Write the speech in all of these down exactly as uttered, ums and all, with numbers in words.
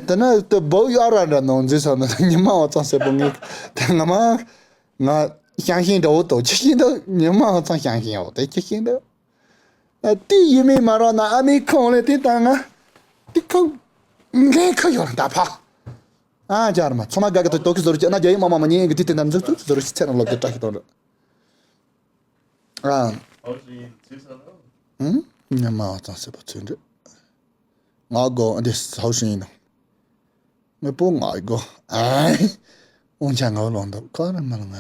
དེ་ན་དེ་བོ་ཡོ་ར་འདྲ་ནང་འཛུལ་སོང་ན་ཉི་མ་འོ་ཙང་སེར་པོ་ངས་དེ་ང་མ་ང་ཤང་ཤིང་འདྲ་བོ་དོ་ཅི་ཤིང་འདུག་ཉི་མ་འོ་ཙང་ཤང་ཤིང་འོ་དེ་ཅི་ཤིང་འདུག་ཨ་དེ་ཡིན་མིན་མ་རོགས་ན་ཨ་མའི་ཁོང་ལས་དེ་ད་ང་དེ་ཁོང་འགན་ཁ་ཡོད་ལ་ད་ཕ། ཨ་ཅར་མ་ཚོ་མ་དགའ་གི་ཐོག་ཏོ་གི་ཟོར་ཅི་ན་རྒྱ་ཡིག་མ་མ་མ་ཉན་གི་དེ་དེ་ན་འཛུགས་འཛུགས་ཟོར་ཅི་ཚེ་ན་ལོག་གི་བཀྲ་ཤིས་གཏོང་རོགས། ཨ། ཨང་། ཉི་མ་འོ་ཙང་སེར་པོ་ཚོས་འདྲི། ང་གོ་འདི་ཧའོ་ཧྲིན་ཡིན་ནོ། ངའི་པོ་ང་གོ། ཨ། འོང་ཆ་ང་ལོང་འདུག་ཁ་ར་མ་ལ་ང་།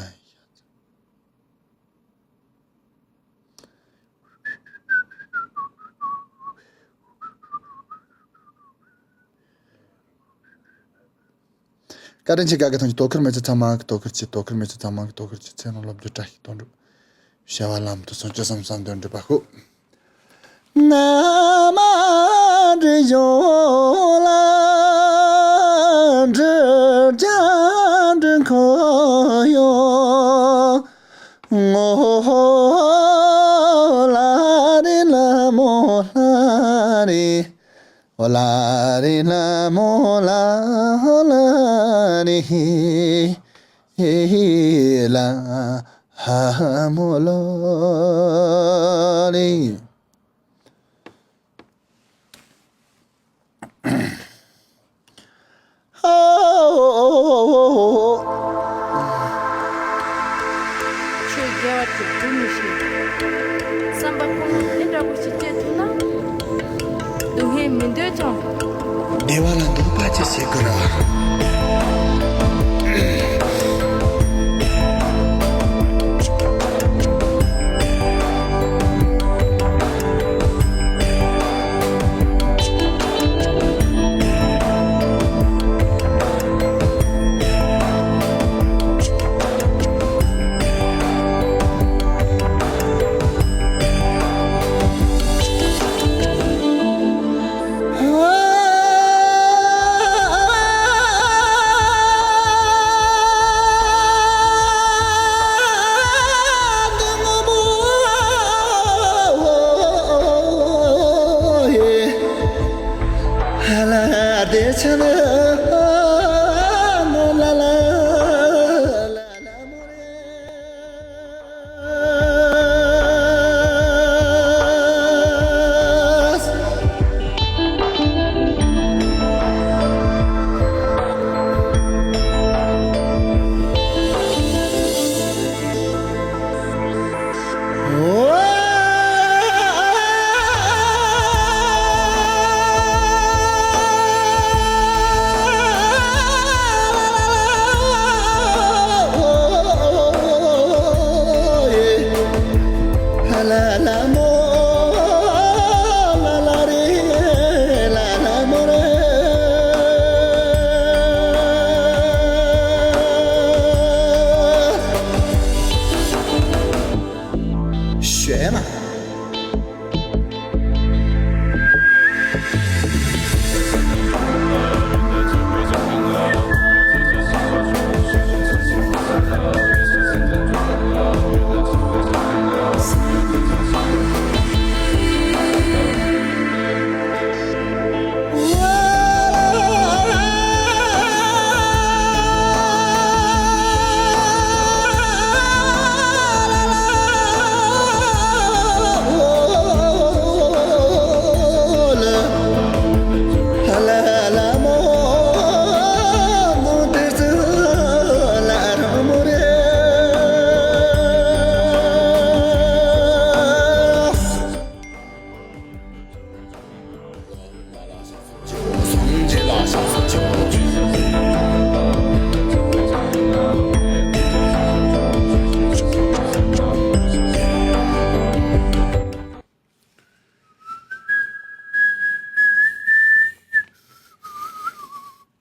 བཀའ་དྲིན་ཆེ། དགའ་དགའ་ཐང་གི་དོ་ཁུར་མེད་ཚེ་ཚང་མ་གི་དོ་ཁུར་ཆེ། དོ་ཁུར་མེད་ཚེ་ཚང་མ་གི་དོ་ཁུར་ཆེ། ཚེ་རིང་ལོ་བརྒྱ་བཀྲ་ཤིས་དོན་འགྲུབ། བྱ་བ་ལམ་དུ་སོང་། ཅི་བསམ་བསམ་དོན་འགྲུབ་པ་ཤོག་ན་མ་འདྲི་ཞོ་ལ་འདྲི་རྒྱ་འདྲི་ཁོ་ཡོ། ངོ་ལ་རེ་ལ་མོ་ལ་རེ། ཨོ་ལ་རེ་ལ་མོ་ལ་ཨོ་ལ་རེ་ཧེ་ལ་ཧ་མོ་ལ་རེ། ཆོས་དགེ་བ་དེ་སྒྲུབ་མི་ཤེས། བསམ་པ་ཁོང་ལ་འདི་འདྲ་པོ་ཞིག་སྐྱེས་ཐུབ་ན། སྡུག་བསྔལ་མི་འདོད་ཀྱང་། བདེ་བ་ལ་འདོད་པ་ཅི་བྱེད་དགོས་ར།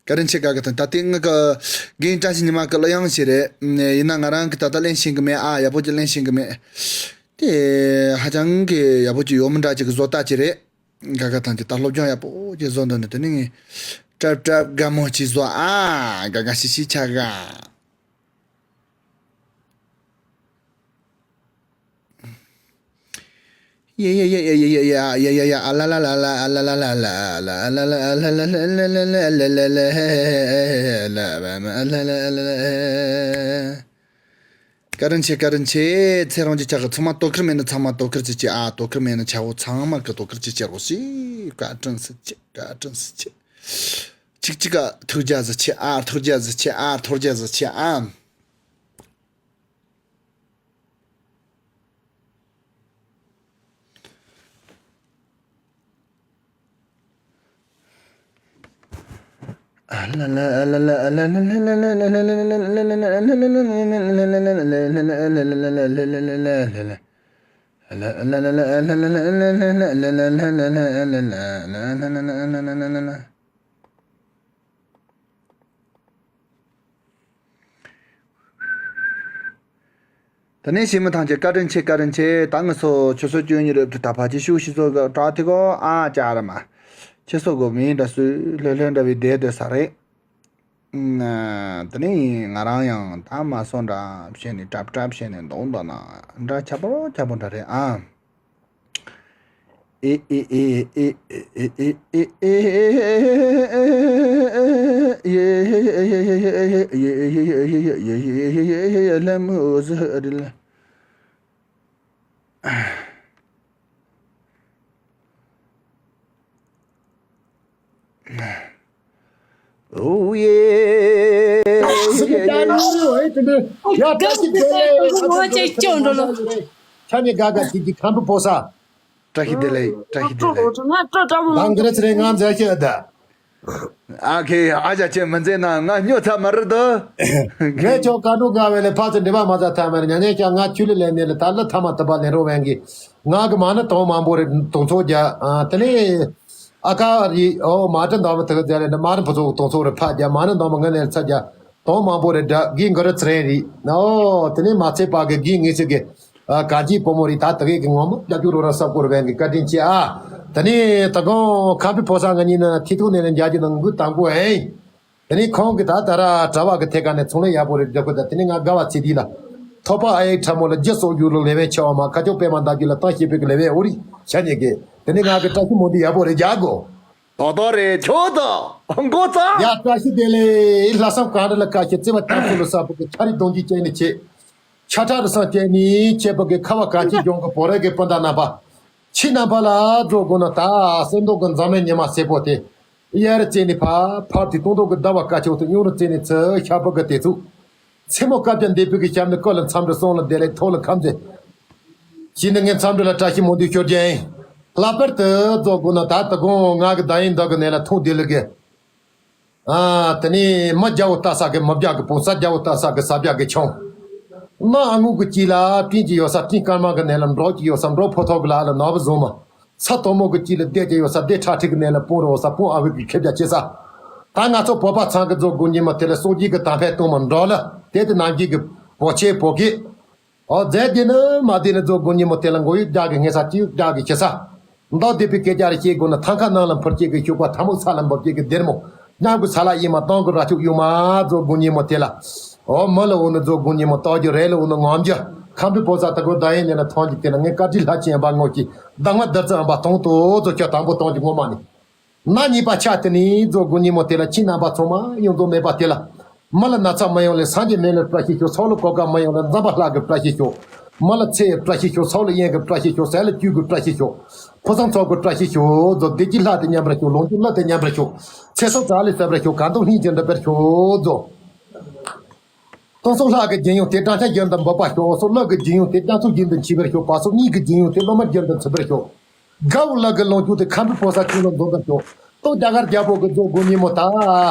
བཀའ་དྲིན་ཆེ། དགའ་གི་དང་། ད་ལྟའི་ང་གི་རྒན་བཀྲ་ཤིས་ཉི་མ་གི་གླུ་དབྱངས་ཤིག་རེད། ཡིན་ན་ང་རང་གི་ད་ལྟ་ལེན་ཤེས་གི་མེད་ཨ། ཡག་པོ་ཅིག་ལེན་ཤེས་གི་མེད། དེ་ཧ་ཅང་གི་ཡག་པོ་ཅིག་ཡོད་མི་འདྲ་ཅིག་གི་བཟོ་ལྟ་ཅིག་རེད། དགའ་གི་དང་ཅིག་ད་སློབ་སྦྱོང་ཡག་པོ་ཅིག་བཟོ་འདོད་འདུག་དེ་ནི་ངས་ཀྲབ་ཀྲབ་དགའ་མོ་ཅིག་བཟོ་ཨ། དགའ་དགའ་ཤི་ཤི་ཆ་ག་ཡེ་ཡེ་ཡེ་ཡེ་ཡེ་ཡེ་ཡེ་ཡེ་ཡེ་ཨ་ལ་ལ་ལ་ལ་ཨ་ལ་ལ་ལ་ལ་ཨ་ལ་ལ་ལ་ལ་ལ་ལ་ལ་ལ། བཀའ་དྲིན་ཆེ། བཀའ་དྲིན་ཆེ། ཚེ་རིང་གི་ཁྱེད་ཀྱི་ཚང་མ་དོ་ཁུར་མེད་ན་ཚང་མ་དོ་ཁུར་ཅིག་བྱེད་ཨ། དོ་ཁུར་མེད་ན་ཆ་བོ་ཚང་མ་གི་དོ་ཁུར་ཅིག་བྱེད་རོགས་ཞེས། བཀའ་དྲིན་ཆེ། བཀའ་དྲིན་ཆེ། གཅིག་གཅིག་ག་ཐུགས་རྗེ་ཆེ་ཨ། ཐུགས་རྗེ་ཆེ་ཨ། ཐུགས་རྗེ་ཆེ་ཨ། དེ་ནས་ཞི་མི་ཐང་ཆད། བཀའ་དྲིན་ཆེ། བཀའ་དྲིན་ཆེ། ད་ང་ཚོ་ཆུ་ཚོད་བཅུ་གཉིས་རེད་དུ་ད་ཕ་ཅི་ཤུག་ཤི་ཚོ་ག་དྲག་ཐི་གོ་ཨ་ཅག་ར་མ། ཁྱེད་ཚོ་གོ་མིན་འདྲ་སུ་ལྷོད་ལྷོད་འདྲ་བའི་བསྡད་སྡོད་ས་རེད། ཨ། དེ་ནས་ང་རང་ཡང་ད་མ་སོང་འདྲ་བྱས་ནས་གྲབ་གྲབ་བྱས་ནས་འདུག་འདུག་ན་འདྲ་ཁྱབ་པོ་ཁྱབ་པོ་འདྲ་རེད་ཨ། ཨེ་ཨེ་ཨེ་ཨེ་ཨེ་ཨེ་ཨེ་ཨེ་ཨེ་ཨེ་ལམ་འོ་ཟི་རི་ལ། ཨོ་ཡེ། ཡ་བཀྲ་ཤིས་བདེ་ལེགས། ཁྱེད་ནི་དགའ་དགའ་ཅིག་གི་ཁམ་བུ་ཕོ་ས། བཀྲ་ཤིས་བདེ་ལེགས། བཀྲ་ཤིས་བདེ་ལེགས། ང་སྤྲོ་སྤྲོ་སྤྲོ་ང་སྤྲོ་སྤྲོ་མོ། ང་འདི་རེད་ཚེ་རིང་ང་མཛད་ཤེས་ད། ཨ་ཁེ་ཨ་ཅག་ཁྱེད་མི་མཛད་ན་ང་སྨྱོ་ཚར་མ་རེད་དོ། ངས་ཁྱོད་བཀའ་འགྲོ་དགའ་བས་ལས་ཕར་ཚུར་འབྲེལ་བ་མ་ཚར་ཐ་མར་ཉ་ཉན་ཀྱང་ང་ཁྱོད་ལས་ལས་ནས་ལས་ད་ལ་ཐ་མ་ཐུབ་པ་ལེན་རོགས་བན་གི། ང་གི་མ་ཎི་དོང་མང་པོ་རེད་དོང་ཚོགས་རྒྱ། ཨ་དེ་ནས་ཨ་ཁ་རི་ཨོ་མ་ཏྲི་འདམ་ཐུག་རྒྱ་རེད་མ་ཎི་ཕུ་ཚོགས་དོང་ཚོགས་རེད་ཕ་རྒྱ་མ་ཎི་འདམ་ངན་ལས་ཚ་རྒྱ་དོང་མང་པོ་རེད་དྲ་གི་འགོ་རེད་ཚེ་རིང་རེད་ཨོ་དེ་ནས་མ་ཚད་པ་གི་གི་ངེས་ཚེ་གི། ཨ་ག་ཅི་བུ་མོ་རི་ད་ད་གེ་གི་ངོ་མ་རྒྱབ་ཀྱུ་རོ་ར་ས་སྐོར་བན་གི་བཀའ་དྲིན་ཆེ་ཨ། ད་ནི་ད་གོང་ཁམ་པི་ཕོ་ས་ང་གཉིས་ནི་ཐི་ཐུག་ནས་ནི་འཇའ་གི་ནང་འགུལ་དང་པོ་ཨེ། ད་ནི་ཁོང་གི་ད་ད་ར་གྲྭ་བ་གི་ཐད་ཀ་ནས་ཚོང་ལས་ཡག་པོ་རེ་འདྲ་གོ་ད་ད་ནི་ང་དགའ་བ་ཚེ་འདི་ལ། ཐོབ་པ་ཨ་ཡེ་ཁྲ་མོ་ལ་རྒྱུ་སོགས་རྒྱུ་ལོ་ལེ་བན་ཆེ་བ་མ་ཁ་ཅོག་པད་མ་འདབ་རྒྱུ་ལ་བཏང་ཤེས་པའི་གི་ལེ་བན་འོ་རི་ཤ་ཉེ་གི་ད་ནི་ང་གི་བཀྲ་ཤིས་མོ་འདི་ཡག་པོ་རེ་རྒྱག་གོ། ཏོག་ཏོག་རེད་ཁྱོད་དང་མགོ་ཚ། ཡ་བཀྲ་ཤིས་བདེ་ལེགས་ལྷ་སམ་གང་རེ་ལ་བཀའ་ཤིས་བརྩེ་བ་ཐམས་ཅད་ལ་ས་བུ་གི་ཆ་རི་གདོང་གི་སྐྱེས་ནི་ཆེ། ཆ་ཁྲ་རུ་སང་སྐྱེས་ནི་ཆེ་བུ་གི་ཁ་བ་ག་ཅི་ལྗོངས་གི་བོ་རེ་གི་སྤུན་ཟླ་རྣམ་པ། ཁྱེད་རྣམ་པ་ལ་རྫོགས་དགོས་ན་ད་སེམས་མདོག་གི་འཛམ་གླིང་ཉི་མ་སེར་པོ་དེ། གཡར་རྩེ་ནི་ཕ་ཕར་དེ་སྟོང་ཐོག་གི་ཟླ་བ་དཀའ་ཆེ་བོ་དེ་གཡུང་རུ་རྩེ་ནི་ཚུ་ཤ་བུ་གི་དེ་ཚུ། མཚན་མོ་སྐབས་ཀྱང་འདས་པོ་གི་ཞབས་ནི་ཀོ་ལ་མཚམས་རེ་སོང་ལ་བདེ་ལེགས་ཐོག་ལ་ཁམས་ཚེ། ཞེས་ནི་ངའི་མཚམས་འདྲི་ལ་བཀྲ་ཤིས་མོ་འདུག་ཤོར་རྒྱུ་ཡིན། ལྷག་པར་དུ་རྫོགས་དགོས་ན་ད་དུ་དགོང་ང་གི་བདག་ཡིན་བདག་གི་ནས་ལ་ཐུག་བདེ་ལུགས་གི། ཨ་དེ་ནས་མི་རྒྱ་བོ་ལྟ་ས་གི་མི་རྒྱ་གི་བུ་ས་རྒྱ་བོ་ལྟ་ས་གི་ས་རྒྱ་གི་ཆུང་། གནའ་ཨ་ངུ་གི་དཀྱིལ་ལ་སྤྲིན་གྱི་ཡོད་ས་སྤྲིན་དཀར་དམར་གི་ནས་ལ་འབྲོག་གི་ཡོད་ས་འབྲོག་ཕོ་ཐོག་གི་ལ་ལ་ནག་པོ་བཟུང་མ། ས་དོག་མོ་གི་དཀྱིལ་ལ་སྡེ་གཅིག་ཡོད་ས་སྡེ་ཁྲ་ཁྲིག་གི་ནས་ལ་སྤུངས་རོ་ས་སྤུངས་ཨ་བུ་གི་ཁེབས་རྒྱ་ཆེ་ས། ད་ང་ཚོ་བོད་པ་ཚང་གི་རྫོགས་དགོས་ཉིན་མོ་དེ་ལ་སྲོག་རྒྱུད་ཀྱི་དམ་ཕན་གཏོང་མ་འགྲོ་ལ་དེ་དེ་ནམ་རྒྱུན་གྱི་བོད་ཆེ་བོད་སྐད། ཨོ་རྫས་དེ་ནི་མ་དེ་ནི་རྫོགས་དགོས་ཉིན་མོ་དེ་ལ་མགོ་ཡུ་རྒྱག་གི་ངེས་ས་ཅི་རྒྱག་གི་ཁྱེད་ས། མདོ་སྡེ་པའི་སྐད་ཆ་རེ་བཤད་དགོས་ན་ཐང་ཁ་ནང་ལ་འཕུར་སྐྱེས་ཀྱི་ཤུག་པ་ཐ་མུག་ས་ལ་འབབ་སྐྱེས་ཀྱི་སྡེར་མོ། ཉམས་ཀྱི་ས་ལ་ཡིན་མ་གཏོང་གི་ར་ཕྱུགས་ཡུ་མ་རྫོགས་དགོས་ཉིན་མོ་དེ་ལ། ཨོ་མི་ལ་འོ་ནི་རྫོགས་དགོས་ཉིན་མོ་རྟོགས་རྒྱུ་རེད་ལ་འོ་ནི་ངོམ་རྒྱུ། ཁམས་པའི་ཕོ་གསར་ད་གོ་ད་ཡིན་ནས་ལ་ཐོང་གི་དེ་ལ་ངས་བཀའ་དྲིན་ལྷ་ཆེན་པ་ངོ་ཤེས་གདང་བ་བདུད་རྩི་ཨམ་པ་གཏོང་དོ་ཚོ་ཁྱོད་དང་པོ་གཏོང་གི་ངོ་མ་ནི། ན་གཉིས་པ་ཆ་དེ་ནི་རྫོགས་དགོས་ཉིན་མོ་དེ་ལ་ཁྱི་རྣམ་པ་ཚང་མ་ཡོངས་རྫོགས་མེད་པ་དེ་ལ། མི་ལ་ན་ཚ་མི་ཡོང་ལས་སངས་རྒྱས་མེད་ལ་བཀྲ་ཤིས་ཤོག་ཚོགས་ལ་གོ་སྐབས་མི་ཡོང་ལ་འཛམ་བུ་ལྷ་གི་བཀྲ་ཤིས་ཤོག་མི་ལ་ཚེ་ཡི་བཀྲ་ཤིས་ཤོག་ཚོགས་ལ་གཡས་གི་བཀྲ་ཤིས་ཤོག་ཟས་ལ་བཅུད་གི་བཀྲ་ཤིས་ཤོག་ཕོ་བཟང་ཚོགས་གི་བཀྲ་ཤིས་ཤོག་རྫོགས་བདེ་སྐྱིད་ལྷ་དེ་མཉམ་པར་ཤོག་ལོངས་སྤྱོད་ལྷ་དེ་མཉམ་པར་ཤོག་ཚེ་སྲོག་བྲག་ལས་ཟད་པར་ཤོག་གང་དུ་སྙིང་རྗེ་འདྲ་པར་ཤོག་རྫོགས། སྟོང་སོང་ལྷ་གི་རྒྱལ་ཡོངས་དེ་བགྲང་བྱ་རྒྱུན་དུ་འབབ་པ་ཤོག་འོ་སོ་ཀླུ་གི་རྒྱལ་ཡོངས་དེ་རྒྱ་མཚོ་རྒྱུན་དུ་མཆིས་པར་ཤོག་བ་སོ་གཉིས་ཀྱི་རྒྱལ་ཡོངས་དེ་སློབ་མ་རྒྱུན་དུ་མཆིས་པར་ཤོག་དགའ་བོ་ལགས་ཀྱི་ལོངས་སྤྱོད་དེ་ཁམས་པའི་ཕོ་གསར་ཁྱོད་ལ་འཛོམས་པར་ཤོག་སྟོང་རྒྱ་གར་རྒྱལ་པོ་གི་རྫོགས་དགོས་ཉིན་མོ་ད།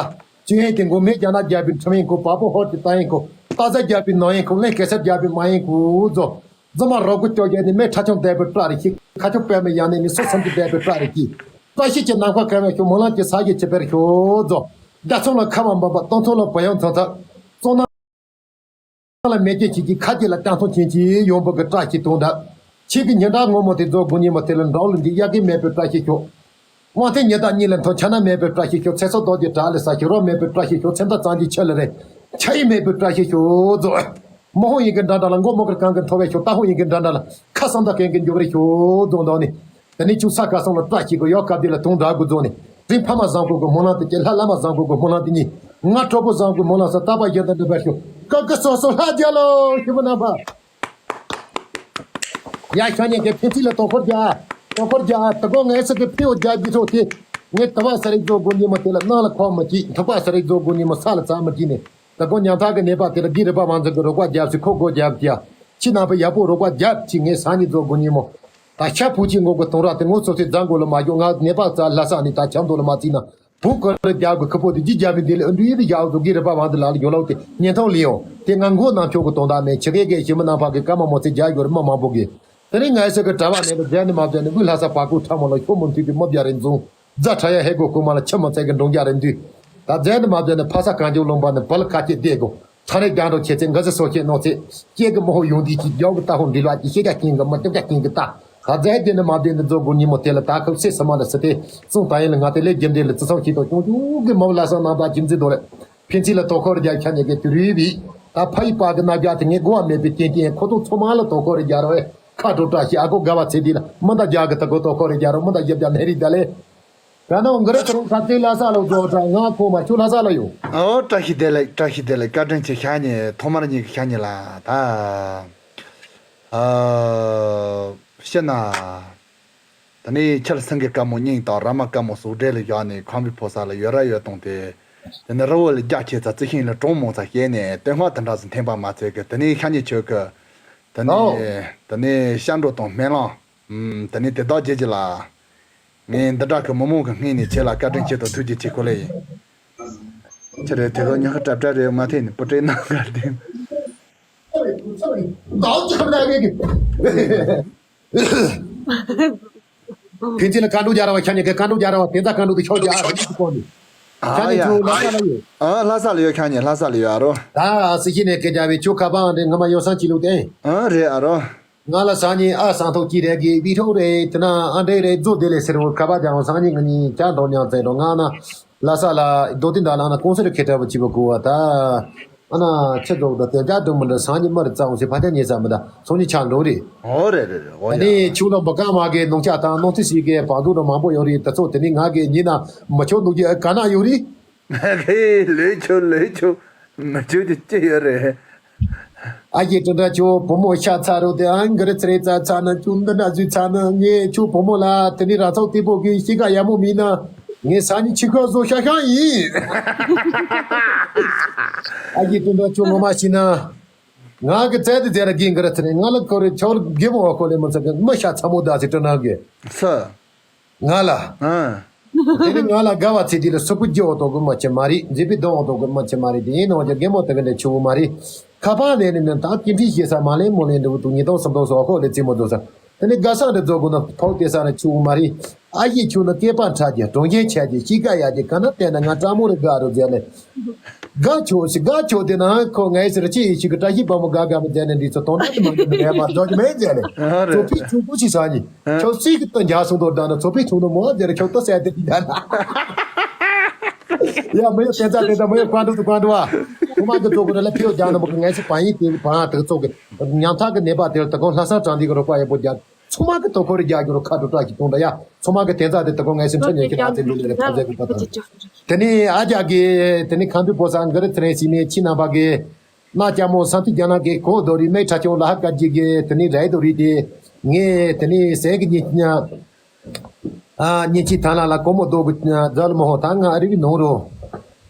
ཅི་ཡན་དེ་མགོ་མེད་རྒྱ་ནག་རྒྱལ་པོའི་ཁྲིམས་ཡིན་ཁོ་བ་པོ་ཧོར་གྱི་ཏང་ཡིན་ཁོ་ཏ་ཟ་རྒྱལ་པོའི་ནང་ཡིན་ཁོ་གླིང་གེ་སར་རྒྱལ་པོའི་མ་ཡིན་ཁོ་རྫོགས། རྫོང་མ་རོག་པོ་སྐྱོ་རྒྱལ་ནི་མེ་ཁྲ་ཆུང་བསྡད་པའི་བཀྲ་རེ་ཤིག་ཁ་ཆུང་པད་མའི་ཡང་ནི་ནི་སོ་སམ་གྱི་བསྡད་པའི་བཀྲ་རེ་ཤིག་བཀྲ་ཤིས་ཀྱི་ནམ་མཁའ་ཁ་བའི་ཤོག་མོ་ལང་གི་ས་ཡི་ཆེ་བེར་ཤོག་རྫོགས། རྒྱ་ཚོང་ལ་ཁ་བ་འབབ་པ་སྟོང་ཚོང་ལ་བུ་ཡང་ཚང་ཚ། བཙོང་ན། ལ་མེ་སྐྱེས་ཁྱེད་ཀྱི་ཁ་སྐྱེས་ལ་སྤྱང་ཚོང་ཁྱེད་ཀྱི་ཡོང་འབུ་གི་བཀྲ་ཤིས་དུང་འདྲ། ཁྱེད་ཀྱི་ཉི་ཟླ་སྔོན་མོ་དེ་རྫོགས་དགོས་ཉིན་མོ་དེ་ལ་འབྲོག་ལུང་གི་དབྱར་ཁའི་མེད་པའི་བཀྲ་ཤིས་ཤོག་དབང་ཐེངས་ཉི་ཟླ་གཉིས་ལ་མཐོ་ཆ་ན་མེད་པའི་བཀྲ་ཤིས་ཤོག་ཚེ་སྲོག་རྡོ་རྗེ་བྲག་ལས་ས་ཤིག་རོ་མེད་པའི་བཀྲ་ཤིས་ཤོག་ཚེ་མདའ་གཙང་གྱི་ཆུ་ལ་རེད། ཆ་ཡི་མེད་པའི་བཀྲ་ཤིས་ཤོག་རྫོགས། མོ་ཧོང་ཡིན་གྱི་འདྲ་འདྲ་ལ་མགོ་མོ་གི་གང་གི་མཐོ་བའི་ཤོག་ཏ་ཧོང་ཡིན་གྱི་འདྲ་འདྲ་ལ་ཁ། བསམ་དག་མཁན་གྱི་མགྱོགས་རེ་ཤོག་རྫོང་དང་ནི། དེ་ནས་ཁྱུག་ས་ཁ་སང་ལ་བཀྲ་ཤིས་གི་ཡོ་ཀ་དེ་ལ་དུང་འདྲ་དགུ་རྫོང་ནི། རིང་ཕ་མ་བཟང་པོ་གི་སྨོན་ལམ་དེ་སྐྱེ། ལྷ་བླ་མ་བཟང་པོ་གི་སྨོན་ལམ་དེ་གཉིས། ང་གྲོགས་པོ་བཟང་པོའི་སྨོན་ལམ་ས་རྟག་པ་གཞན་དང་འདྲ་བར་ཤོག་ཀ་ཀི་སོ་སོ་ལྷ་རྒྱལ་ལོ་ཞུ་བ་ན་པ། ཡ་ཤ་ཉེ་གི་ཕན་ཚུན་ལ་དོ་ཁོར་རྒྱག་དོ་ཁོར་རྒྱག་དེ་གོ་ངའི་སི་གི་ཕི་འོ་རྒྱག་རྒྱུ་ཚོ་དེ། ངས་དུ་བ་ས་རིག་རྫོགས་དགོ་ཉི་མ་དེ་ལ་ནང་ལ་ཁོག་མི་སྐྱིད། ཐུག་པ་ས་རིག་རྫོགས་དགོ་ཉི་མ་ས་ལ་ཚ་མི་སྐྱིད་ནས། དེ་གོ་ཉམ་ཐག་གི་ནད་པ་དེ་ལ་གི་རི་པ་མང་ཚོ་གི་རོགས་པ་རྒྱབ་ཅིག་ཁོ་སྒོ་རྒྱབ་ཀྱ། ཁྱི་ནང་པའི་ཡག་པོ་རོགས་པ་རྒྱབ་ཅིག་ངས་ས་ཉི་རྫོགས་དགོ་ཉི་མོ། ད་ཤ་ཕུག་ཅིག་ངོ་གི་གཏོང་ར་དེ་ངོ་སོ་སོའི་རྫ་མགོ་ལ་མ་འཇོག་ང་ནད་པ་རྩ་ལྷ་ས་ནས་ད་ཆབ་མདོ་ལ་མ་བརྩིས་ན། བུ་ཀོ་རི་རྒྱབ་གི་ཁུ་པོ་དེ་ཇི་རྒྱབ་ནས་དེ་ལ་ཨ་འདྲུ་ཡི་རི་རྒྱག་ཚོ་གི་རི་པ་བང་དེ་ལ་ལ་ཡོ་ལོ་དེ་ཉན་ཐོང་ལི་ཡོང་དེ་ང་མགོ་ནང་ཆོག་གི་དོན་དག་མེད། ཆི་གེ་གེ་ཞི་མི་ནང་ཕག་གི་ཀ་མ་མོ་ཚེ་རྒྱག་ཡོ་རི་མི་མང་པོ་གི། དེ་ནས་ངའི་སེ་གི་གྲྭ་བ་ནས་ལ་རྒྱ་ནི་མ་རྒྱ་ནི་དབུས་ལྷ་ས་བར་སྐོར་ཁྲ་མོ་ལ་ཤོ་མོ་མཐུད་གི་མི་བརྒྱ་རེ་འཛོང་རྫ་ཁྲ་ཡ་ཧེ་གོ་ཀུ་མ་ལ་ཆི་མ་ཚད་གི་འགྲོང་རྒྱ་རེ་འདུས། ད་རྒྱ་ནི་མ་རྒྱ་ནི་ཕ་ས་གང་ཅོག་ལུང་པ་ནི་བལ་ཁ་སྐྱེ་བསྡད་གོ། ཚ་རེ་རྒྱང་འགྲོ་ཁྱེད་ཚེ་འགའ་ཟི་སོ་ཁྱེད་ནོ་ཚེ། སྐྱེ་གི་མོ་ཧོ་ཡོང་དུས་ཀྱི་རྒྱའུ་གི་རྟ་ཧོ་འདྲི་ལ་གི་ཤེས་རྒྱ་ཀྱིན་གི་མི་སྐྱོབ་རྒྱ་ཀྱིན་གི་རྟ། ད་རྫས་དེ་ནི་མ་བདེ་ནི་རྫོགས་དགོས་ཉིན་མོ་དེ་ལ་ད་ཁབ་སེ་སི་མ་ལ་སི་ཏེ། གསུང་ད་ཡིན་ལ་ང་དེ་ལས་རྒྱུ་འབྲས་ལ་བརྩི་སྲུང་བྱེད་དོ་ཅུང་ཅུང་གི་མོ་ལ་སང་ནང་ད་ཁྱིམ་འཛིན་དོ་ལེ། ཕན་ཚུན་ལ་དོ་ཁོར་རྒྱ་ཁྱ་ཉེ་གི་དུ་རུས་བི། ད་ཕ་ཡི་པ་གི་ན་རྒྱ་དེ་ངས་གོ་བ་མེད་པའི་རྐྱེན་རྐྱེན་ཁོ་ཐོག་ཚོ་མ་ལ་དོ་ཁོར་རྒྱ་རོ་ཨེ། ཁ་དྲོ་བཀྲ་ཤིས་ཨ་ཁོ་དགའ་བ་ཚེ་འདི་ལ་མི་འདའ་རྒྱ་གི་ད་ཁོ་དོ་ཁོར་རྒྱ་རོ་མི་འདའ་རྒྱབ་རྒྱ་ནེ་རི་ད་ལེ། ད་ནང་གི་རེ་ཚོ་ཁ་ཏེ་ལྷ་ས་ལ་བཟོ་གྲ་ང་ཁོ་མ་ཁྱོད་ལྷ་ས་ལ་ཡོད། ཨོ་བཀྲ་ཤིས་བདེ་ལེགས། བཀྲ་ཤིས་བདེ་ལེགས། བཀའ་དྲིན་ཆེ། ཤ་ཉེ་ཐོག་མར་ཉིད་ཀྱི་ཤ་ཉེ་ལ་ད། ཨ། ཤི་ན། ད་ནི་ཁྱེད་སེང་གེ་དཀར་མོ་སྙིང་དང་ར་མ་དཀར་མོ་སོགས་འབྲེལ་ལ་བཞག་ནས་ཁམས་པའི་ཕོ་ས་ལ་ཡོད་ར་ཡོད་དང་དེ། དེ་ནི་རི་བོ་ལ་རྒྱ་ཆེ་ཚ་རྩི་ཤིང་ལ་གྲོང་མོ་ཚ་བྱས་ནས་དེ་སྔ་དེ་འདྲ་ཟིན་འཐེན་པ་མ་ཚད་གི་དེ་ནི་ཤ་ཉེ་ཆོས་གི། དེ་ནི། ཨོ། དེ་ནི་ཤ་འགྲོ་དང་སྨན་ལང་། ཨུམ། དེ་ནས་དེ་དག་བརྗེད་ཀྱི་ལ། ངས་འདི་འདྲ་གི་མི་མང་གི་སྔུན་ནས་ཁྱེད་ལ་བཀའ་དྲིན་ཆེ་དང་ཐུགས་རྗེ་ཆེ་ཁོ་ལེ་ཡིན། ཁྱེད་རེ་དེ་ག་ཉི་ཤུ་གྲབས་གྲབས་རེ་མ་ཐེན་ནས་པུ་ཏྲེ་ནང་ག་དེ། ཕན་ཚུན་ལ་བཀའ་འགྲོ་རྒྱ་ར་བ་ཁྱ་ཉེ་གི་བཀའ་འགྲོ་རྒྱ་ར་བ་དེ་ད་བཀའ་འགྲོ་དུ་ཆོག་རྒྱ་ར་བ་ཁྱ་ཉེ་ཁྱོད་ལྷ་ས་ལ་ཡོད། ཨ་ལྷ་ས་ལ་ཡོད། ཁྱ་ཉེ་ལྷ་ས་ལ་ཡོད་ཨ་རོ། ད་སི་ཁྱི་ནས་སྐད་རྒྱ་བའི་ཆོ་ཁ་པང་རེ་ངམ་ཡོ་སང་ཅི་ལུགས་ཏེ། ཨ་རེད་ཨ་རོ། ང་ལ་སང་ཉིན་ཨ་སང་ཐོག་ཅི་རེད་གི་བི་ཐོག་རེད་དེ་ན་ཨ་འདྲེ་རེད་རྫོ་དེ་ལས་ཟེར་བོ་ཁ་པ་ཀྱང་སང་ཉིན་ང་གཉིས་ཀྱང་འགྲོ་མྱང་ཙེ་འགྲོ་ང་ན་ལ་ས་ལ་རྡོ་ཏི་འདྲ་ལ་ན་ཀུང་སེ་རུ་ཁེ་ཏྲ་བ་ཅི་བ་གོ་བ་ད་ཨ་ན་ཁྱེད་རྫོགས་ད་དེ་འདྲ་འགྲོ་མི་འདྲ་སང་ཉིན་མ་རེད་ཙང་སེ་ཕ་ཏ་ཉེ་ས་མི་ད་སང་ཉིན་ཆག་འགྲོ་རེད། ཨོ་རེད་རེད་རེད་ཨོ་ཡ། ཨ་ནི་ཆུ་ལ་འབུ་ཀ་མ་གི་ནོང་ཆ་དང་ནོང་ཏི་སི་གི་བག་དུ་རུ་མང་པོ་ཡོད་རེད་ད་ཚོ་དེ་ནི་ང་གི་ཉིན་ན་མ་ཆོག་འདུག་གི་ག་ན་ཡོད་རེད། ལོས་ཆོག་ལོས་ཆོག་མ་ཆོག་ཅི་ཅི་ཡོད་རེད། ཨ་ཡེ་དྲིན་དྲ་ཁྱོད་བུ་མོ་ཤ་ཚ་རུ་དེ་ཨང་གི་རི་ཚ་རེ་ཚ་ཚ་ན་ཁྱོད་འདི་འདྲ་ཟུས་ཚ་ན་ངས་ཁྱོད་བུ་མོ་ལ་དེ་ནི་ར་ཚོགས་དེ་པོ་གི་ཤི་ཀ་ཡ་མོ་མིན་ན་ངས་ས་ནི་ཆི་ཁ་བཟོ་ཤ་ཤ་ཡིན། ཨ་ཡེ་དྲིན་དྲ་ཁྱོད་ངོ་མ་ཤི་ན་ང་གི་རྩལ་དེ་རྩལ་ར་གིན་གི་རི་ཚ་རེ་ང་ལ་ཁོ་རེ་ཆོར་གི་མོ་བ་ཁོ་ལེ་མོ་ཚ་གི་མི་ཤ་ཚ་མོ་ད་སི་དྲིན་དྲ་གི་ས། ང་ལ། ཨ། དེ་ནི་ང་ལ་དགའ་བ་ཚེ་འདི་ལ་སུ་པུ་རྒྱོ་དོ་གི་མ་ཆེ་མ་རེད་མཛེས་པའི་གདོང་དོ་གི་མ་ཆེ་མ་རེད་དེ་ཡིན་ནོ་ཀྱང་རྒན་མོ་དེ་གི་འདྲ་ཆུ་བོ་མ་རེད། ཁ་པར་ནས་ནི་ནི་ད་སྐྱིད་འཕྲིན་ཤེས་ས་མ་ལེན་མོ་ལེན་འདྲ་བོ་འདུག་ཉིས་སྟོང་སུམ་སྟོང་སོགས་ཁོག་ལས་རྩེད་མོ་རྫོགས་ས་དེ་ནི་དགའ་ས་འདྲ་རྫོགས་དགོས་ན་ཕོག་དེ་ས་ནི་ཆུ་བོ་མ་རེད། ཨ་ཡེ་ཁྱོད་ནི་སྐེད་པ་ཁྲ་རྒྱ་གྲོང་ཁྱེར་ཆ་རྒྱ་གཤིས་ཀ་ཡ་རྒྱ་ག་ན་བལྟས་ན་ང་སྤྲང་མོ་རེ་དགའ་རུ་མཛད་ལེ། དགའ་ཆོག་ཞིག་དགའ་ཆོག་དེ་ན་ཁོ་ངའི་ཟེར་ཅི་ཡི་ཞིག་གི་བཀྲ་ཤིས་པ་མོ་དགའ་དགའ་མི་མཛད་ནས་འདི་ཚོ་དོན་དག་དེ་མ་འདི་མི་རེད་མ་རྫོགས་ཀྱི་མེད་མཛད་ལེ། ཨ་རེད། ཚོ་ཕི་ཆུང་ཀུ་ཞིག་ས་ནི་ཨ་ཁྱོད་སྲིད་ཀྱི་སྟོན་རྒྱ་སོང་དོ་ད་ན་ཚོ་ཕི་ཆུང་ནོ་མོ་ཟེར་ཁྱོད་ཏོ་ཟེར་དེ་དེ་ད་ན་ཡ་མི་ཡོད་བསྟན་རྩ་དེ་ད་མི་ཡོད་ཀ་འགྲོ་དུ་ཀ་འགྲོ་ཨ་ཁོ་མ་གི་ཚོ་གི་ལ་ཕི་ཡོད་རྒྱ་ནོ་མོ་གི་ངའི་སི་པ་ཡིན་དེ་པ་དེ་ཚོ་གི་ཉམ་ཐག་གི་ནད་པ་དེ་ལ་ད་ཁོང་ལྷ་ས་དྲང་དེ་གི་རོགས་པ་ཡག་པོ་རྒྱ། ཚང་མ་གི་དོ་ཁོར་རྒྱག་རྒྱུ་རུ་ཁ་དྲོ་བཀྲ་ཤིས་གཏོང་འདྲ་ཡ། ཚང་མ་གི་དེ་ཚ་དེ་དོ་ཁོ་ངའི་སེམས་ཁྲལ་ཉན་ཁྱེད་རང་ཚེ་འདུག་ལས་རེ་ཐབས་ཟད་གི་ད་དང་། དེ་ནི་ཨ་ཅག་གི་དེ་ནི་ཁམས་པའི་བུ་སང་གི་རི་ཚེ་རིང་སི་ནི་ཁྱི་རྣམ་པ་གི་གནའ་སྐྱ་མོ་སང་ཐི་རྒྱ་ནག་གི་གོ་རྡོ་རི་མེ་ཁྲ་ཆུང་ལ་ཧ་ཀ་ཇི་གི་དེ་ནི་རའི་རྡོ་རི་དེ་ངས་དེ་ནི་ཟས་གི་ཉིན་ཉ་ཨ་ཉིན་ཁྱི་ཐང་ལ་ལ་གོ་མོ་རྡོ་གི་རྫ་ལ་མོ་ཧོ་ད་ང་ཨ་རི་གི་ནོང་རོ།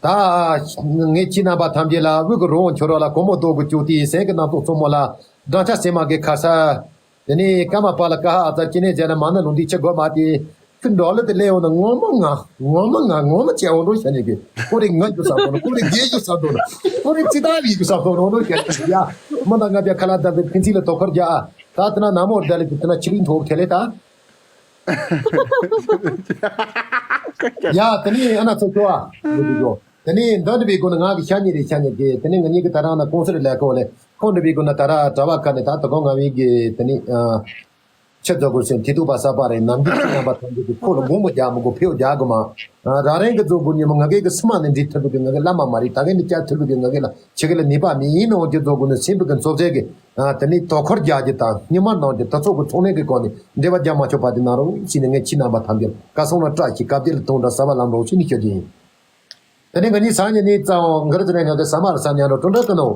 ད་ངས་ཁྱི་རྣམ་པ་ཐམས་ཅད་ལ་དབུས་གི་རོ་འཁྱོར་བ་ལ་གོ་མོ་རྡོ་གི་ཅུ་ཏི་ཟས་གི་རྣམ་རྟོག་གཙོ་མོ་ལ་སྦྲང་ཆ་སེ་མ་གི་ཁ་ས། དེ་ནས་ཀ་མ་པ་ལ་ཀ་ཧ་ཨ་ཙར་ཅི་ནས་མཛད་ན་མ་ན་ལུང་འདི་ཆི་དགོས་མ་དེ། ཁྱོད་འགྲོ་ལུ་དེ་ལས་འོང་ན་ངོ་མ་ང་ངོ་མ་ང་ངོ་མ་བྱས་འོང་འགྲོ་ཤ་ནས་གི་ཀོ་རེ་ང་རྒྱུ་ས་འགྲོ་ནོ་ཀོ་རེ་རྒྱལ་རྒྱུ་ས་འགྲོ་ནོ་ཀོ་རེ་ཅི་ད་བི་རྒྱུ་ས་འགྲོ་ནོ་ཤ་ནས་ཡ། མ་ད་ང་བྱ་ཁ་ལ་ད་དེ་ཕན་ཚིག་ལ་དོ་ཁར་རྒྱ་ཨ་ད་དེ་ན་ན་མོ་ར་ད་ལེ་དེ་ན་ཆི་རིང་ཐོག་ཐེ་ལེ་ད། ཡ་དེ་ནས་ཨ་ན་ཚོ་ཚོ་ཨ། དེ་ནས་འདི་འདྲ་བའི་སྒོ་ནས་ང་གི་ཤ་ཉེ་རེད་ཤ་ཉེ་གི་དེ་ནས་ང་གཉིས་ཀྱི་ད་རང་ན་ཀུང་སི་རེ་ལས་ཁོ་ལས་ཁོང་འདྲ་བའི་སྒོ་ནས་ད་ར་གྲྭ་བ་ཁ་ནས་ད་དོ་ཁོང་ང་བའི་གི་དེ་ནས་ཨ། ཁྱེད་ཚོ་གོ་སེམས་དེ་ཐུག་པ་གསར་པ་རེད། ནམ་རྒྱུན་ཁྱེད་རྣམ་པ་ཐམས་ཅད་ཀྱིས་ཁོ་ལ་དགོངས་པ་རྒྱག་མི་དགོས། ཕེའུ་རྒྱག་དགོས་མ། རང་རང་གི་རྫོང་དགོན་ཉི་མ་ང་གི་གི་སེམས་ནས་འདྲི་ཐུབ་པའི་གི་ང་གི་བླ་མ་མ་རེད། ད་གི་ནི་བཅར་ཐུབ་པའི་གི་ང་གི་ལ་ཆེ་གི་ལ་ནུས་པ་མེད། ཡིན་ནའང་ཁྱེད་ཚོ་གོ་ནི་སེམས་པའི་གི་འཚོ་ཚད་ཀྱི་དེ་ནི་དོ་ཁུར་རྒྱག་རྒྱུ་དང་སྙིང་མ་ནང་གི་དུས་ཚོད་ཀྱི་ཚོང་ལས་ཀྱི་སྒོ་ནས་འབྲེལ་བ་རྒྱག་མ་ཆོག་པ་དེ་གནང་རོགས་ཞེས་ནས། ངས་ཁྱེད་རྣམ་པ་ཐམས་ཅད་ལ་དུང་དང་ས་བ་ལམ་རོགས་ཞེས་ནས་ཞུ་རྒྱུ་ཡིན། དེ་ནས་ང་གཉིས་སང་ཉིན་ནས་རྩ་བ་འགར་ཚེ་ནས་ང་གི་ས་མ་ར་ས་ཉག་རོ་དྲུང་འདྲ་ཀི་ནོ།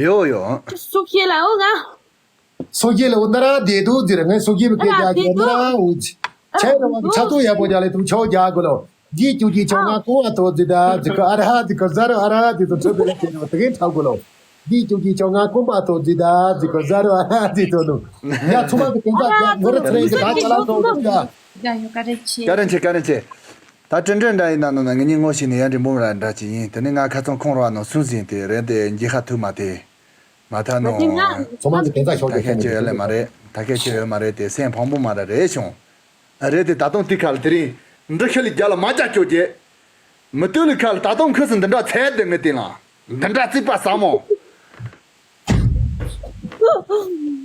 ཡོ་ཡོ། སུ་ཤེས་ལ་འོ་ང་། སོ་སྐྱེ་ལ་འོ་ན་ར་བདེ་སྡུག་ཟེར། ངས་སོ་སྐྱེ་བའི་སྐད་རྒྱག་རྒྱག་ན་ར་འུ་ཅི། ཆེ་ར་བ་ཆ་ཏོ་ཡག་པོ་རྒྱག་ལེ་དུ་ཆོ་རྒྱག་དགོས་ལོ། འདི་ཅུ་ཅི་ཆོ་ང་ཀོ་བ་ཏོ་ཛི་ད་ཛི་ཀ་ཨ་ར་ཧ་ཛི་ཀ་ཟ་ར་ཨ་ར་ཧ་ཛི་ཏོ་ཚོ་བེ་ལེ་ཁྱེད་རོ་དེ་གེ་ཁྲག་དགོས་ལོ། འདི་ཅུ་ཅི་ཆོ་ང་ཀོ་བ་ཏོ་ཛི་ད་ཛི་ཀ་ཟ་ར་ཨ་ར་ཧ་ཛི་ཏོ་ནུ། ཡ་ཚོ་མ་གི་དེ་འདྲ་རྒྱག་ངོ་ར་ཚེ་རིང་གི་ད་ཆ་ལ་ཏོ་ཛི་ད། ཡ་ཡོ་ཀ་རེ་ཆེ། ཀ་རེ་ཆེ་ཀ་རེ་ཆེ། ད་དྲིན་དྲན་འདྲ་ཡིན་ན་ནོ་ན་ངེད་གཉིས་ངོ་ཤེས་ནས་ཡ་འདྲི་འབུམ་ར་འདྲ་ཅིག་ཡིན། དེ་ནི་ང་ཁ་ཚང་ཁོང་ར་ནོ་སུན་ཟིན་དེ་རེད་དེ་འགྱིག་ཁ་ཐུག་མ་དེ། མ་ཐ་ནོ། ཚོ་མ་གི་དེ་འདྲ་ཤོག་ད་ཁྱད་ཆོས་ཡོད་ལེ་མ་རེད། ད་ཁྱད་ཆོས་ཡོད་མ་རེད་དེ་སེམས་ཕམ་པོ་མ་ར་རེད་བྱུང་། རེད་དེ་ད་དུང་དེ་ཁ་ལ་དེ་རིང་། འབྲི་ཤི་ལི་རྒྱ་ལ་མ་རྒྱ་ཁྱོད་རྒྱལ། མི་ལྟོས་ལི་ཁ་ལ་ད་དུང་ཁུ་སི་འདི་འདྲ་ཚད་དེ་ངི་དེ་ལ། འདི་འདྲ་རྩིག་པ་ཟ་མོ།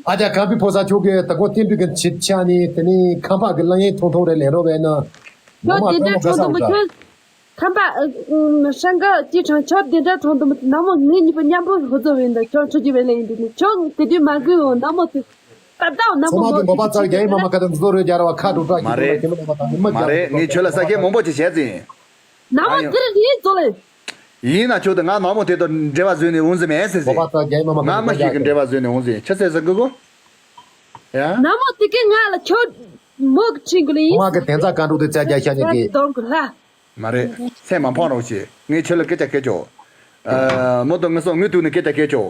ཨ་ཅག་ཁམས་པའི་ཕོ་གསར་ཁྱོད་ཀྱིས་ད་གོ་བསྟན་པའི་གི་ཆེད་ཆ་ནས་དེ་ནས་ཁམས་པ་གི་གླ་ཡིན་ཐུང་ཐུང་རེ་ལེན་རོགས་བས་ན། ཁྱོད་དེ་འདྲ་གྲོང་དུ་མི་ཁྱོད། ཁམས་པ་ཧྲང་ག་ཅི་གྲང་ཁྱོད་དེ་འདྲ་གྲོང་དུ་མི་ནག་མོ་ངའི་གཉིས་པ་མཉམ་པོ་ཧུ་ཚོ་བས་ན་ཁྱོད་ཁྲུ་ཅི་བས་ལེན་ཡིན་དུ་ནི་ཁྱོད་དེ་དུས་མ་གུས་འོང་ནག་མོ་དེ། ད་ལྟ་འོང་ནག་མོ་ཚོ་མ་མོ་གི་འགོ་པ་ཚར་རྒྱ་ཡིན་མ་མ་ཁ་དང་བཟོ་རོལ་རྒྱ་ར་བ་ཁ་དྲུག་ཀྲག་མ་ཅི་རེད། མ་རེད། ངས་ཁྱོད་ལ་ས་སྐྱེ་མང་པོ་ཅིག་བྱས་ཟིན། ནག་མོ་དེ་རིང་ཡིན་ཚོ་ལེ། ཡིན་ན་ཁྱོད་དང་ང་ནག་མོ་དེ་དང་འབྲེལ་བ་བཟོས་ནས་འོང་ཟིན་མེད་ཟེར་ཟིན། ང་མི་ཞིག་གི་འབྲེལ་བ་བཟོས་ནས་འོང་ཟིན་ཆི་ཟེར་ཟིན་གི་གོ། ཡ། ནག་མོ་དེ་གི་ང་ལ་ཁྱོད་མོ་གི་ཁྲིན་གི་ལ་ཡིན། ང་གི་དེ་ཚ་གང་འགྲོ་དེ་ཚ་རྒྱ་ཤ་ཉེ་གི། གདོང་གི་ལྷ། མ་རེད། སེམས་མ་ཕམ་རོགས་བྱེད། ངས་ཁྱོད་ལ་སྐད་ཆ་བཤད་ཆོག་ཨ། མོ་དང་ངི་སོགས་ངུ་དུག་ནས་སྐད་ཆ་བཤད་ཆོག་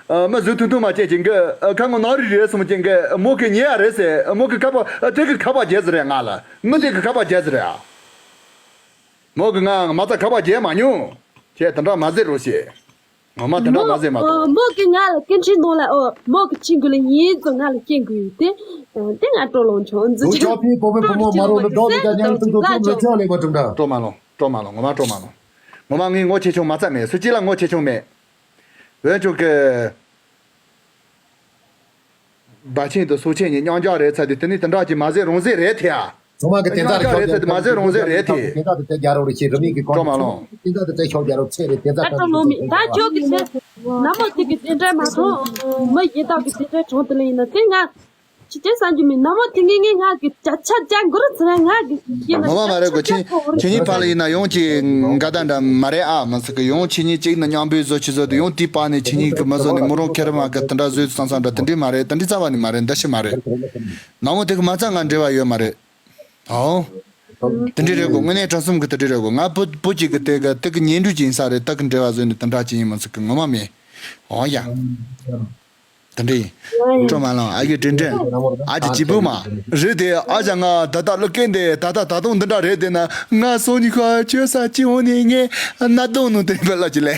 ཨ། མི་བཟོས་ཐུང་ཐུང་མ་བྱེད་ཅིང་གི་ཨ། ཁ་ངོ་ནག་རི་རེད་སོང་ཅིང་གི་མོ་གི་ཉེ་ཡ་རེད་ཟེར། མོ་གི་ཁ་པ་ཨ། དེ་གི་ཁ་པ་རྒྱལ་ཟེར་རེད་ང་ལ། མི་དེ་གི་ཁ་པ་རྒྱལ་ཟེར་རེད་ཨ། མོ་གི་ང་མ་རྩ་ཁ་པ་རྒྱལ་མ་མྱོང་། ཁྱེད་དེ་འདྲ་མ་ཟེར་རོགས་བྱེད། ངོ་མ་དེ་འདྲ་མ་ཟེར་མ་གཏོགས། མོ་གི་ང་ལ་སྐད་འཕྲིན་གནང་ལ་ཨོ། མོ་གི་ཁྱིམ་གི་ལ་ཡིན་ཙང་ང་ལ་སྐད་འགུལ་ཡོད་དེ། དེ་ང་སྤྲོ་ལོང་ཆོག་འཛུལ་ཆོག་ཆོག་ཕི་བོ་མོ་བུ་མོ་མ་རོ་ལ་འགྲོ་ལ་ཀྱང་ཉང་ཏུ་འགྲོ་ཐུབ་ལ་ཅོག་ལེ་མ་གྲུབ་འདྲ། སྤྲོ་མ་ལོང་སྤྲོ་མ་ལོང་ངོ་མ་སྤྲོ་མ་ལོང་། ངོ་མ་ངས་ངོ་ཆེ་ཆུང་མ་རྩ་མེད། སུ་གཅིག་ལ་ངོ་ཆེ་ཆུང་མེད། འོན་ཀྱང་གི་བ་ཆེན་དང་སོ་ཆེན་གཉིས་མཉམ་འཇོག་རེད་ཚ་དུས་དེ་ནི་དེ་འདྲ་ཅིག་མ་ཟེར་རུང་ཟེར་རེད་དེ་ཨ། ཚང་མ་གི་དེ་ཚ་རེ་ཤོག་རེད་ཚ་དུས་མ་ཟེར་རུང་ཟེར་རེད་དེ། དེ་ཚ་དེ་ཚ་རྒྱ་རོགས་རེ་ཤེས་རི་མིག་གི་ཀོན་སྤྲོ་མ་ལོང་། དེ་ཚ་དེ་ཚ་ཤོག་རྒྱ་རོགས་ཚེ་རེད་དེ་ཚ་ད་ཀྲོ་ལོ་མི་ད་ཁྱོད་ཀྱི་ཚེ་ནམ་མོ་དེ་གི་དེ་འདྲ་མ་ཐོང་། མི་ཡི་དྭགས་ཀྱི་དེ་འདྲ་གྲོང་དུ་ལ་ཡིན་ན་དེ་ང་ཅི་དེ་བསམ་རྒྱུ་མིན། ནམ་མོ་དེ་ངས་ངས་ང་གི་བརྒྱ་ཆ་བརྒྱ་མགོ་རུ་ཚུར་ང་གི་ཡིན་ན་ངོ་མ་མ་རེད་གོ། ཁྱེད་ཁྱེད་གཉིས་བར་ལ་ཡིན་ན་ཡོང་གི་འགའ་ད་འདྲ་མ་རེད་ཨ། མ་ཟེར་གི་ཡོང་ཁྱེད་གཉིས་གཅིག་ནི་མཉམ་པོའི་བཟོ་ཆི་བཟོ་དུ་ཡོང་དེའི་བར་ནས་ཁྱེད་གཉིས་གི་མི་བཟོ་ནས་མོ་རང་ཁེར་མ་གི་དེ་འདྲ་བཟོས་སང་སང་འདྲ་དེ་འདྲས་མ་རེད། དེ་འདྲས་རྩ་བ་ནས་མ་རེད། འདི་ཤི་མ་རེད། ནམ་མོ་དེ་གི་མ་རྩ་ང་འབྲེལ་བ་ཡོད་མ་རེད། ཨོ། དེ་འདྲས་རེད་གོ། དངོས་གནས་དྲང་གསུམ་གི་དེ་འདྲས་རེད་གོ། ང་བུ་བུ་གཅིག་གི་དེ་གི་དེ་གི་ཉེ་འགྲུལ་གྱི་ཡིན་ས་རེད། དེ་གི་འབྲེལ་བ་བཟོས་ནས་དེ་འདྲ་ཅིག་ཡིན་མ་ཟེར་གི་ངོ་མ་མེད། ཨོ་ཡ། དེ་འདྲ་ཡིན། སྤྲོ་མ་ལངས་ཨ་ཡེ་དྲིན་དྲན། ཨ་ཅེ་སྐྱིད་པོ་མ། རེད་དེ་ཨ་ཅག་ང་ད་ལྟ་ལོ་སྐད་འདི་ད་ལྟ་ད་དུང་འདི་འདྲ་རེད་དེ་ན་ང་སོང་ཉི་ཁ་ཆོས་ས་ཅི་འོང་ནི་ངས་ན་དོང་ནུ་དེ་འབད་ལ་ཅི་ལེ།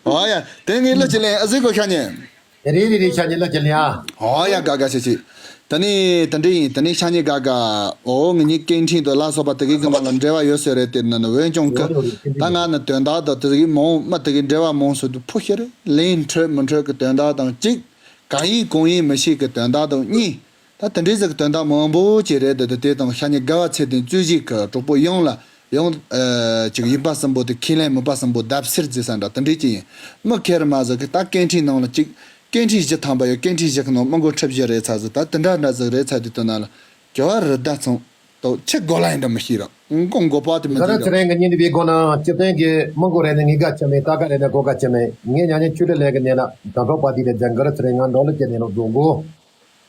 ཨ་ཡ་དེ་ངས་ལོ་ཅི་ལེ་ཨ་ཟི་གོ་ཤ་ཉེ། རེ་རེ་རེ་ཤ་ཉེ་ལོ་ཅི་ལེ་ཨ། ཨོ་ཡ་དགའ་དགའ་ཤ་ཤི། ད་ནི་དེ་འདྲ་ཡིན། ད་ནི་ཤ་ཉེ་དགའ་དགའ། ཨོ་ང་གཉིས་སྐད་འཕྲིན་དུ་ལ་སོགས་པ་དེ་གའི་གི་ནང་ལ་འབྲེལ་བ་ཡོད་ཟེར་རེད་དེ་ན་ནི་འོན་ཀྱང་གི་ད་ང་ནི་དོན་དག་དང་དེ་གའི་མང་མ་དེ་གའི་འབྲེལ་བ་མང་སུ་དུ་ཕུ་ཤེ་རེད། ལན་འཕྲོད་མི་འཕྲོད་གི་དོན་དག་དང་གཅིག་གང་ཡིན་གང་ཡིན་མི་ཤེས་གི་དོན་དག་དང་གཉིས། ད་དེ་འདྲའི་ཟིག་གི་དོན་དག་མང་པོ་ཅིག་རེད་དེ་དེ་དང་ཤ་ཉེ་དགའ་བ་ཚེ་བརྟན་རྩོད་གཞི་གི་གྲོགས་པོ་ཡོངས་ལ། ཡང་། ཨ། ཅིག་ཡིན་པ་གསུམ་པོ་དེ་ཁས་ལེན་མིན་པ་གསུམ་པོ་བརྡབ་གསིག་བརྩི་ས་འདྲ་དེ་འདྲས་ཅིག་ཡིན། མི་ཁེར་མ་ཟིག་གི་ད་སྐད་འཕྲིན་ནང་ལ་ཅིག་སྐད་འཕྲིན་བཞི་ཐམ་པ་ཡོད། སྐད་འཕྲིན་བཞི་གི་ནང་མི་མགོ་ཁྲི་བཞི་རེད་ཚ་ཟིག་ད་དེ་འདྲ་འདྲ་ཟིག་རེད་ཚ་དུས་དོན་ན་ལ་རྒྱ་བ་རི་ད་ཚང་དོ་ཆི་གོ་ལ་ཡིན་འདྲ་མི་ཤེས་ར་མགོ་མགོ་པ་དེ་མི་ཟ་ར་འདུག་ཚེ་རིང་གི་ཉིན་དེ་བའི་སྒོ་ན་སྤྱི་བཏང་གི་མི་མགོ་རེད་ནི་ངི་ག་ཅི་མེད། ད་ག་རེད་ན་གོ་ག་ཅི་མེད། ངས་ཉ་ཉ་ཆུ་ལི་ལས་གི་ནས་ན་དང་གྲོགས་པ་དེ་ལས་ཛན་གི་རི་ཚེ་རིང་ང་འགྲོ་ལི་ཅི་ནས་ལོ་རྫོང་གོ་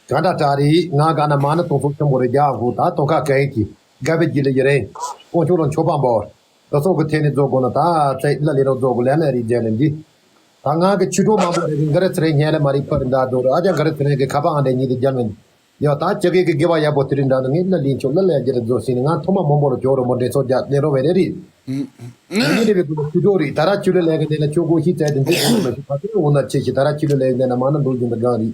ག་འདྲ་དྲ་རེད། ང་ག་ན་མ་ནི་སྟོང་ཚོ་ཆེན་པོ་རེད། རྒྱ་ཧུ་ད་སྟོང་ཁ་ག་ཡིན་གྱི་དགའ་བའི་རྒྱུ་ལ་ཡི་རེད། དཀོན་མཆོག་ལ་མཆོད་པ་འབོར། དེ་ཚོ་གི་ཐད་ནས་རྫོགས་དགོས་ན་ད་ཚེ་ལ་ལས་རོགས་རྫོགས་དགོས་ལས་ལས་རིགས་རྒྱལ་ལས་འདི། ད་ང་གི་ཆུ་གྲོགས་མང་པོ་རེད། ག་རེ་ཚེ་རེ་ཉལ་ལས་མ་རིག་ཕ་རི་འདའ་རྡོ་ར་ཨ་ཅག་ག་རེ་ཚེ་རེ་གི་ཁ་པ་ཨང་དེ་ཉིད་དུ་རྒྱལ་མིན། ཡོ་ད་ཅི་གེ་གི་དགེ་བ་ཡག་པོ་དེ་རིགས་འདྲ་ནི་ངས་ལ་ལིན་ཆོག་ལ་ལས་རྒྱལ་རྫོགས་ཤིང་ནི་ང་ཐོག་མ་མང་པོ་ལ་ཇོ་རོ་མོ་འདྲེ་ཚོ་རྒྱ་ལས་རོ་བས་རེ་རེད། ངས་ནི་རེ་བའི་དགུ་ལ་ཆུ་གྲོགས་རེད། ད་ར་ཆུ་ལ་ལས་གི་འདི་ལ་ཆོ་གོ་ཤི་ཚད་དེ་འདི་འོ་ན་ཆེ་ཤི་ད་ར་ཆུ་ལ་ལས་གི་འདི་ན་མ་ན་འདུག་ཡིན་ད་གང་རེད།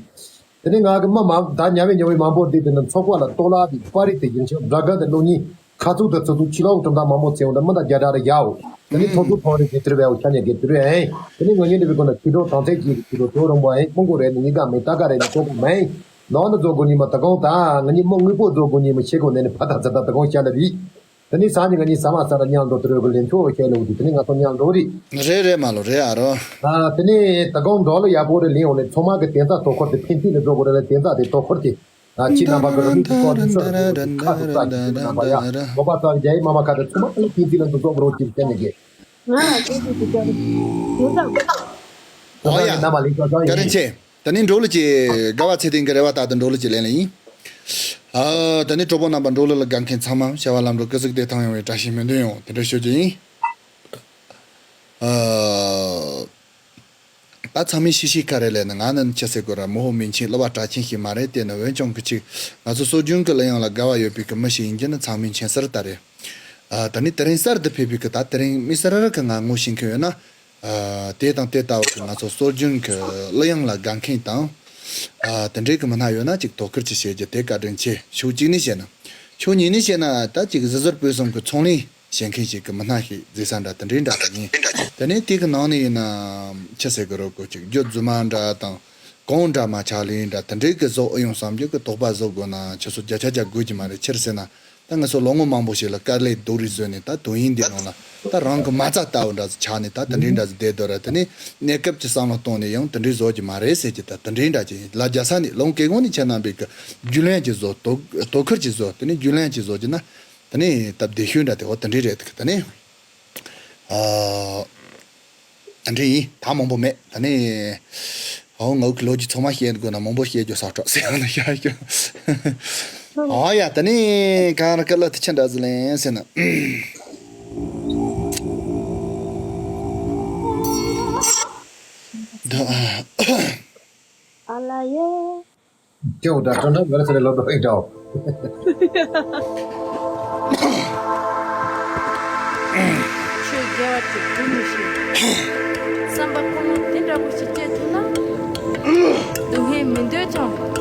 དེ་ནས་ང་གི་མ་མ་ད་ཉ་བའི་ཉ་བའི་མང་པོ་འདི་དེ་ནི་ཚོགས་པ་ལ་གཏོར་བརླག་དེ་པར་རིས་དེ་ཡིན་ཕྱིན་དགྲ་རྒན་དེ་ལོ་གཉིས་ཁ་ཚུགས་དེ་ཚོ་ཚུགས་ཕྱི་ལོགས་གྲུབ་མཐའ་མང་པོ་ཚེ་འོང་དེ་མི་དང་རྒྱ་གྲགས་རེ་ཡའོ། དེ་ནི་ཐོག་ཏུ་ཕང་རེ་གི་དུར་བའི་འོ་ཆ་ཉེ་གི་དུར་ཨེ། དེ་ནི་ང་ཉེ་འདི་བའི་ཀོ་ན་ཆུ་དྲོ་དང་ཚེ་གི་ཆུ་དྲོ་དོ་རོང་བ་ཨེ། མོང་གོ་རེ་ནི་ཉི་ག་མེ་ཏ་ག་རེ་ནི་ཀོ་གོ་མེ། ནོ་ན་རྫོ་གོ་ཉི་མ་ད་གོང་ད་ང་ཉི་མོ་དངུལ་པོ་རྫོ་གོ་ཉི་མ་ཆེ་གོ་ནས་ནི་ཕ་ད་ཚ་ད་ད་གོང་ཤ་ལ་བི། དེ་ནི་ས་ཉི་ང་ཉི་ས་མ་ས་ར་ཉང་དོ་དུར་གོ་ལེན་ཆོ་ཤ་ལ་བུ་དེ་ནི་ང་ཐོ་ཉང་དོ་རི། རེད་རེད་མ་ལོ་རེད་ཨ་རོ། ཨ་དེ་ནི་ད་གོང་འགྲོ་ལ་ཡ་པོ་རེ་ལེན་འོ་ནི་ཚོ་མ་གི་དེ་ཚ་དོ་ཁོར་དེ་ཕན་ཚི་ལ་རྫོ་གོ་རེ་ལ་དེ་ཚ་དེ་དོ་ཁོར་དེ། ཨ་ཕྱི་ནང་པ་གི་རུ་མི་ཚོ་ཁ་དུ་ས་ཁ་དུ་ས་ཀྱི་ནང་པ་ཡ། ལོ་པ་ཚ་རྒྱ་ཡི་མ་མ་ཁ་དུ་ཚུ་མ་ཨ་ལི་ཕན་ཚི་ལ་འདུ་ཚོགས་རོ་ཅིག་བྱས་ནས་གི། ང་ལ་ཁྱེད་ཀྱི་དུས་ཚོད་ཡོད་ཙང་། ཨོ་ཡ། ནམ་པ་ལིང་ཚོ་ཚོ་ཡིན། བཀའ་དྲིན་ཆེ། ད་ནི་འགྲོ་ལུགས་ཀྱི་དགའ་བ་ཚེ་བརྟན་གྱི་རེ་བ་ལྟར་དུ་འགྲོ་ལུགས་ཀྱི་ལན་ལ་ཡིན། ཨ་ད་ནི་གྲོགས་པོ་རྣམ་པ་འགྲོ་ལུགས་ལ་དགའ་མཁན་ཚང་མ་བྱ་བ་ལམ་འགྲོ་སྐུ་གཟུགས་བདེ་ཐང་ཡོང་བའི་བཀྲ་ཤིས་སྨོན་འདུན་ཡོང་དེ་འདྲ་ཞུ་རྒྱུ་ཡིན། ཨ། ད་ཚང་མས་ཤེས་ཤེས་ཁ་རེ་ལས་ནི་ང་ནི་ཆི་ཟེར་དགོས་ར་མོ་ཧོ་མིན་ཆེན་གླུ་བ་གྲགས་ཆེན་ཞིག་མ་རེད། དེ་ནི་འོན་ཀྱང་གི་ཅིག་ང་ཚོ་སྲོལ་རྒྱུན་གྱི་གླུ་དབྱངས་ལ་དགའ་བ་ཡོད་པའི་གི་མི་ཞིག་ཡིན་རྒྱུ་ནི་ཚང་མས་མཁྱེན་གསལ་ལྟར་རེད། ཨ་ད་ནི་དེ་རིང་གསར་དུ་ཕེབས་པའི་གི་ད་དེ་རིང་མི་སེར་ར་གི་ང་ངོ་ཤེས་མཁན་ཡོད་ན། ཨ་དེ་དང་དེ་ལྟ་བུ་གི་ང་ཚོ་སྲོལ་རྒྱུན་གྱི་གླུ་དབྱངས་ལ་དགའ་མཁན་དང་། ཨ་དེ་འདྲའི་གི་མི་སྣ་ཡོད་ན་ཅིག་དོ་ཁུར་ཅིག་བྱེད་རྒྱུ་དེ་བཀའ་དྲིན་ཆེ། ཕྱོགས་གཅིག་ནས་བཤད་ན། ཕྱོགས་གཉིས་ནས་བཤད་ན་ད་ཅིག་གཟི་བཟུར་སྤོས་གསུམ་གི་ཚོང་ལས། བྱེད་མཁན་ཞིག་གི་མི་སྣ་ཞིག་བརྩི་ས་འདྲ་དེ་འདྲའི་འདྲ་ཞིག་ཡིན། དེ་ནས་དེ་གི་ནང་ནས་ཡིན་ན་ཆི་ཟེར་གི་རོ་གོ་ཅིག་རྒྱུ་རྫུན་མ་འདྲ་དང་གོང་འདྲ་མ་ཆགས་ལེ་འདྲ་དེ་འདྲའི་གི་བཟོ་ཨེ་ཡོང་བསམ་རྒྱུ་གི་དོགས་པ་བཟོ་དགོས་ན་ཆུ་ཚོད་བརྒྱ་ཆ་བརྒྱ་དགོས་ཀྱི་མ་རེད། ཆི་རེད་ཟེར་ན་ད་ང་ཚོ་ལོ་ངོ་མང་པོ་ཞིག་ལ་དཀའ་ལས་སྡུག་རུས་བཟོས་ནས་ད་དུས་ཡུན་འདི་ནང་ལ་ད་རང་གི་མ་རྩ་ལྟ་བུ་འདྲ་ཟིག་ཆགས་ནས་ད་དེ་འདྲའི་འདྲ་ཟིག་བསྡད་སྡོད་ར། དེ་ནས་གནས་སྐབས་ཀྱི་བསམ་བློ་གཏོང་ནས་ཡང་དེ་འདྲའི་བཟོ་རྒྱུ་མ་རེད་ཟེར་གྱི་ད་དེ་འདྲའི་འདྲ་ཅིག་ཡིན། ལ་རྒྱ་ས་ནས་ལོ་ངོ་གེ་གོང་ནས་ཁྱེད་རྣམ་པས་གི་རྒྱུས་ལོན་གྱི་བཟོ་དོ་དོ་ཁུར་གྱི་བཟོ་དེ་ནས་རྒྱུས་ལོན་གྱི་བཟོ་རྒྱུ་ན། ད་ནི་སྟབས་བདེ་ཤོས་འདྲ་དེ་འོ་དེ་འདྲའི་རེད། དེ་ད་ནི་ཨ་དེ་འདྲའི་ཡིན། ད་མང་པོ་མེད། ད་ནི་ཨོ་ངའི་ལོ་རྒྱུས་ཚང་མ་བཤད་དགོས་ན་མང་པོ་བཤད་རྒྱུ་ས་གྲོགས་ཟེར་ཡང་ན་ཤ་ཤ། ཨོ་ཡ་ད་ནི་གང་ར་ཀ་ལ་དེ་ཆ་འདྲ་ཟི་ལེན་ཟེར་ན། ཨ་ལ་ཡེ། ཁྱེད་འོ་ད་ཁྲོ་ན་ང་ཚེ་ལོ་དོ་ཨེ་འདྲ། ཆོས་དགེ་བ་ཅིག་སྒྲུབ་མི་ཤེས། བསམ་པ་ཁོང་ལ་དེ་འདྲ་པོ་ཞིག་སྐྱེ་ཐུབ་ན། སྡུག་བསྔལ་མི་འདོད་ཀྱང་།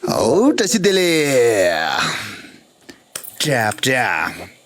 ཨོ་བཀྲ་ཤིས་བདེ་ལེགས། ཀྲབ་ཀྲབ།